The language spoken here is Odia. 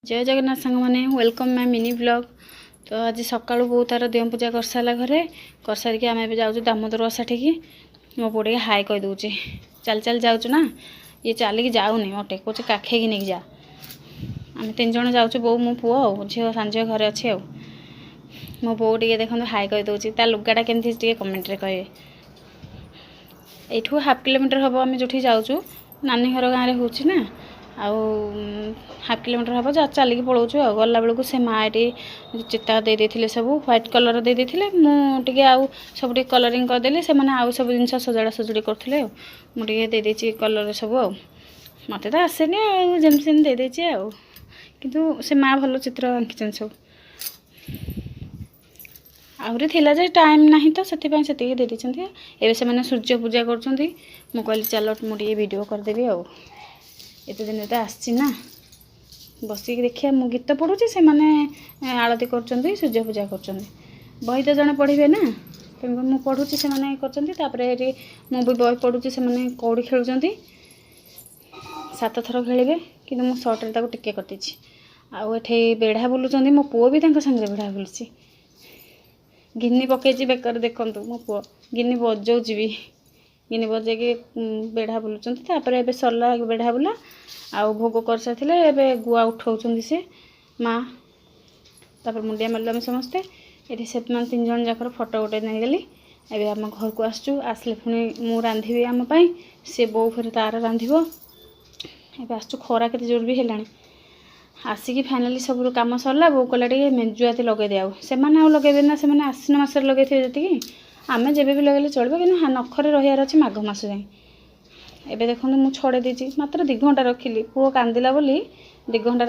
ଜୟ ଜଗନ୍ନାଥ ସାଙ୍ଗମାନେ, welcome my mini vlog. ତ ଆଜି ସକାଳୁ ବୋଉ ତାର ଦିଅଁ ପୂଜା କରିସାରିଲା ଘରେ। କରିସାରିକି ଆମେ ଏବେ ଯାଉଛୁ ଦାମୋଦର ଓଷାଠିକି। ମୋ ପୁଅ ଟିକେ ହାଇ କହିଦେଉଛି। ଚାଲି ଚାଲି ଯାଉଛୁ ନା, ଇଏ ଚାଲିକି ଯାଉନି ମୋଟେ, କହୁଛି କାଖେଇକି ନେଇକି ଯା। ଆମେ ତିନି ଜଣ ଯାଉଛୁ, ବୋଉ, ମୁଁ, ପୁଅ ଆଉ ଝିଅ, ସାନ ଝିଅ ଘରେ ଅଛି। ଆଉ ମୋ ବୋଉ ଟିକେ ଦେଖନ୍ତୁ ହାଇ କହିଦେଉଛି। ତା ଲୁଗାଟା କେମିତି ହେଇଛି ଟିକେ କମେଣ୍ଟରେ କହିବେ। ଏଇଠୁ ହାଫ୍ କିଲୋମିଟର ହେବ ଆମେ ଯେଉଁଠି ଯାଉଛୁ। ନାନୀ ଘର ଗାଁରେ ହେଉଛି ନା, ଆଉ ହାଫ୍ କିଲୋମିଟର ହେବ, ଯା ଚାଲିକି ପଳାଉଛୁ। ଆଉ ଗଲାବେଳକୁ ସେ ମା ଏଠି ଚିତା ଦେଇ ଦେଇଥିଲେ, ସବୁ ହ୍ୱାଇଟ୍ କଲର୍ ଦେଇ ଦେଇଥିଲେ। ମୁଁ ଟିକେ ଆଉ ସବୁ ଟିକେ କଲରିଂ କରିଦେଲି। ସେମାନେ ଆଉ ସବୁ ଜିନିଷ ସଜଡ଼ା ସଜଡ଼ି କରୁଥିଲେ, ଆଉ ମୁଁ ଟିକେ ଦେଇଦେଇଛି କଲର୍ ସବୁ। ଆଉ ମୋତେ ତ ଆସେନି, ଆଉ ଯେମିତି ସେମିତି ଦେଇଦେଇଛି। ଆଉ କିନ୍ତୁ ସେ ମା ଭଲ ଚିତ୍ର ଆଙ୍କିଛନ୍ତି ସବୁ। ଆହୁରି ଥିଲା ଯେ ଟାଇମ୍ ନାହିଁ ତ, ସେଥିପାଇଁ ସେତିକି ଦେଇ ଦେଇଛନ୍ତି। ଏବେ ସେମାନେ ସୂର୍ଯ୍ୟ ପୂଜା କରୁଛନ୍ତି। ମୁଁ କହିଲି ଚାଲ, ମୁଁ ଟିକେ ଭିଡ଼ିଓ କରିଦେବି। ଆଉ ଏତେ ଦିନ ତ ଆସିଛି ନା, ବସିକି ଦେଖିବା। ମୁଁ ଗୀତ ପଢ଼ୁଛି, ସେମାନେ ଆଳତି କରୁଛନ୍ତି, ସୂର୍ଯ୍ୟ ପୂଜା କରୁଛନ୍ତି। ବହି ତ ଜଣେ ପଢ଼ିବେ ନା, ତେଣୁ ମୁଁ ପଢ଼ୁଛି, ସେମାନେ କରୁଛନ୍ତି। ତାପରେ ଏଠି ମୁଁ ବି ବହି ପଢ଼ୁଛି, ସେମାନେ କଉଡ଼ି ଖେଳୁଛନ୍ତି। ସାତ ଥର ଖେଳିବେ, କିନ୍ତୁ ମୁଁ ସର୍ଟରେ ତାକୁ ଟିକେ କରିଦେଇଛି। ଆଉ ଏଠି ବେଢ଼ା ବୁଲୁଛନ୍ତି। ମୋ ପୁଅ ବି ତାଙ୍କ ସାଙ୍ଗରେ ବେଢ଼ା ବୁଲୁଛି। ଗିନି ପକେଇଛି ବେକରେ, ଦେଖନ୍ତୁ ମୋ ପୁଅ ଗିନି ବଜଉଛି ବି। ଗିନି ବଜେଇକି ବେଢ଼ା ବୁଲୁଛନ୍ତି। ତାପରେ ଏବେ ସରିଲା ବେଢ଼ା ବୁଲା, ଆଉ ଭୋଗ କରିସାରିଥିଲେ। ଏବେ ଗୁଆ ଉଠଉଛନ୍ତି ସେ ମା। ତାପରେ ମୁଣ୍ଡିଆ ମାରିଲୁ ଆମେ ସମସ୍ତେ। ଏଠି ସେମାନେ ତିନି ଜଣ ଯାକର ଫଟୋ ଗୋଟେ ନେଇଗଲି। ଏବେ ଆମ ଘରକୁ ଆସୁଛୁ। ଆସିଲେ ପୁଣି ମୁଁ ରାନ୍ଧିବି ଆମ ପାଇଁ, ସେ ବୋଉ ଫେରେ ତାର ରାନ୍ଧିବ। ଏବେ ଆସୁଛୁ, ଖରା କେତେ ଜୋର ବି ହେଲାଣି। ଆସିକି ଫାଇନାଲି ସବୁ କାମ ସରିଲା। ବୋଉ କହିଲା ଟିକେ ମେଞ୍ଜୁଆତି ଲଗେଇଦେ। ଆଉ ସେମାନେ ଆଉ ଲଗେଇବେ ନା, ସେମାନେ ଆଶ୍ୱିନ ମାସରେ ଲଗେଇଥିବେ ଯେତିକି। ଆମେ ଯେବେ ବି ଲଗେଇଲେ ଚଳିବ, କିନ୍ତୁ ନଖରେ ରହିବାର ଅଛି ମାଘ ମାସ ଯାଏଁ। ଏବେ ଦେଖନ୍ତୁ, ମୁଁ ଛଡ଼େଇ ଦେଇଛି। ମାତ୍ର 2 ଘଣ୍ଟା ରଖିଲି, ପୁଅ କାନ୍ଦିଲା ବୋଲି 2 ଘଣ୍ଟା।